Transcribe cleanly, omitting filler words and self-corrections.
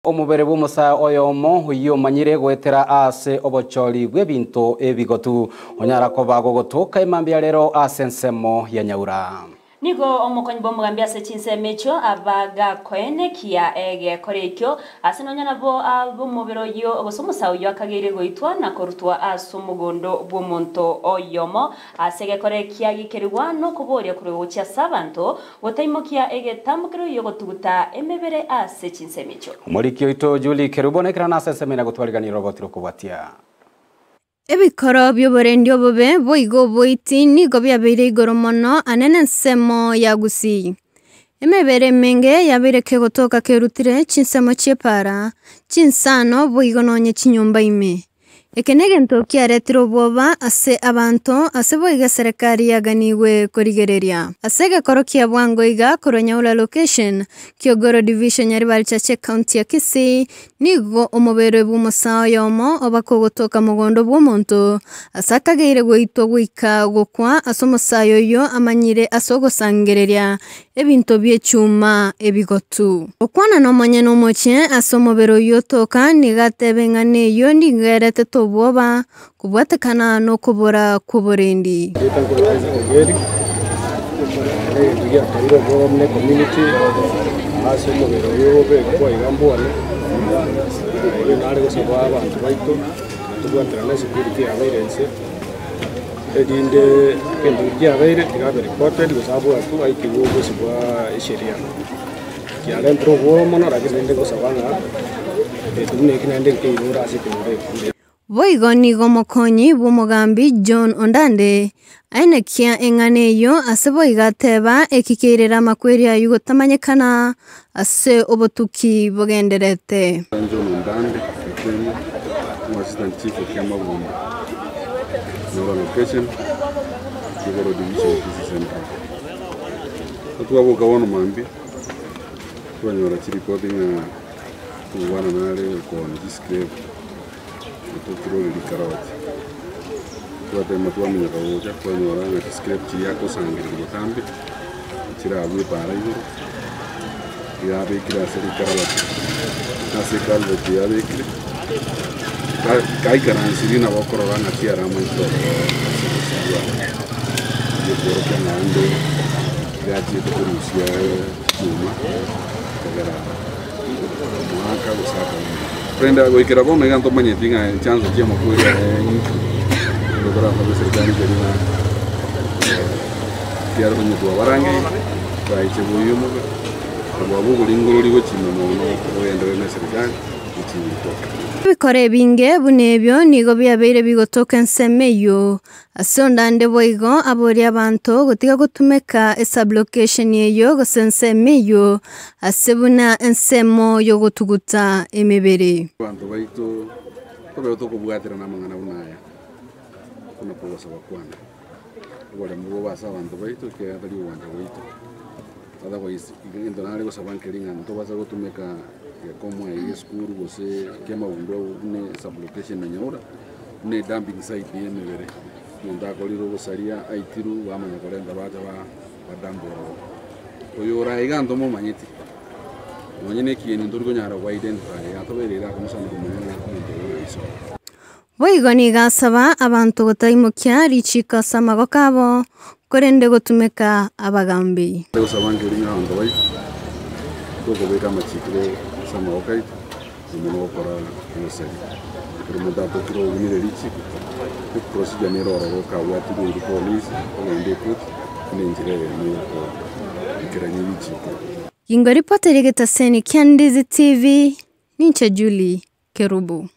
Omobere bw'omosae oyomo oyio omanyire goetera ase obochori bw'ebinto ebigotu onyara koba gogotoka emambia rero ase ensemo ya Nyaura. Nigo omokonyi bw'omogambi ase chinsemo echio abagakoenekia egekora ekio, ase nonya nabo ab'omobere oyio, gose omosae oyio akageire goitwa na korutwa ase omogondo bw'omonto oyomo, ase egekora ekia gikerigwa nokoboria korwa gochia ase abanto, Gotaimokia egetambokero y'ogotuguta emebere ase chinsemo echio. Omoriki oito Julie Kerubo naikerana ase ensemo eye na gotwariganera obotiro kobwatia. Ebikoro bi'oborendi obobe boigo oboiti nigo biabeire igoro mono anene ensemo ya Gusii. Emebere emenge yabeire kegotoka kerutire chinsemo chi'epaara, chinsano boigo nonye chinyomba ime. Eke negento kiaretire obwoba ase abanto, ase boigo eserekari yaganigwe korigereria. Ase egekoro kia bwango iga korwa Nyaura Location, Kiogoro Division Nyaribari Chache County ya Kisii, nigo omobere bw'omosaa oyomo obaka ogotoka mogondo bw'omonto ase akageire goitwa goika gokwa ase omosae oyio amanyire ase ogosangereria ebinto bi'echuma ebigotu. Gokwana nomonyene omochie ase omobere oyio otoka, nigo atebe ng'a neyio nigo eretete obwoba, kobwatekana nokobora kw'oborendi. Erieta nkorokwa Isaac Ogeri, na egento giakorire obwoba buna ecommunity ase omobere oyo obekwa iga mbwane, na nare gosaba abanto baito tobwaterane esecurity yabeire inse. Erinde egento keria kiabeire tiga abe reported gose abwatwe aikigwe obosio bwa esheria. Kiarentire obwoba mono lakini rende ngosaba ng'a egento buna eki naende nkeirure ase ekenyoro eke. Boigo nigo omokonyi bw'omogambi John Ondande aenekia eng'ana eyio ase boigo ateba eki keirere amakweri ayio gotamanyekana ase obotuki bogendererete. John Ondande, Otenyo, Omoassistant Chief o Kiamabundu, Nyaura Location, Kigoro Division, Kisii Central. Twaboka bono mambia, twanyora chiripoti ng'a omwana nare okoona chiscrape otokirore rikaroche. Twatema twamenyeka gocha twanyora ng'a chiscrape chiria agosangereria botambe, chirabwo epaara igoro, yabekire ase rikarabati, ase ekarabati yabekire, gaikaransirie nabo okorora ng'a chiaramaete ororo ase obosio bwaye. Erio kworokia naende yachiete korusia chichuma kogera omoaka gose akaumia. Korende goikera bono iga ntomanyeti ng'a chanzo chi'amakweri aya inki, nigo torasabe eserikari keria ng'a ekiagera onye twabarangeire, baiche boyio omobe, kobua boboringorori gochia ime mono bogenderere na eserikari gochia gotoka. Ebikoro ebinge buna ebio nigo biabeire bigotoka ensemo eyio. Ase ondande boigo aborie abanto gotiga gotumeka esublocation eyio gose ensemo eyio ase buna ensemo y'ogotuguta emebere. Abanto baito tobe tokobwaterana amang'ana buna aya, buna kogosaba kwane. Oboremu bobe ase abanto baito ekiagera tari ogwancha gwaito. Otherwise egento nare gosaba nkeri ng'a ntobasa gotumeka gekomo eye esukuru gose kiamabundu abwo buna esublocation na nyaura, buna edumping site ya emebere. Omonto akorire obosaria aitirwe bamanya korenta bacha ba badump ororo. Oyo ore aiga ntomomanyeti, nonye na ekieni ntori konyara go identify yatobeire ere akong'u sana komanya ng'a omonto oyo ng'ai sobo. Boigo nigo asaba abanto gotaimokia richiiko ase amaboko abo, korende gotumeka abagambi. Gosaba nkeri ng'a abanto baito tokobeka amachiko ase amaboko aito, amo nogokora obosaria. Ekero omonto atokire obunire richiko, eprocedure nere ororo okabwatirwe oirwe polisi, ogende ekoti, buna enchera eyemo yokoikerania richiko. Gingo ripoti rigetaseni kia Ndizi TV, ninche Julie Kerubo.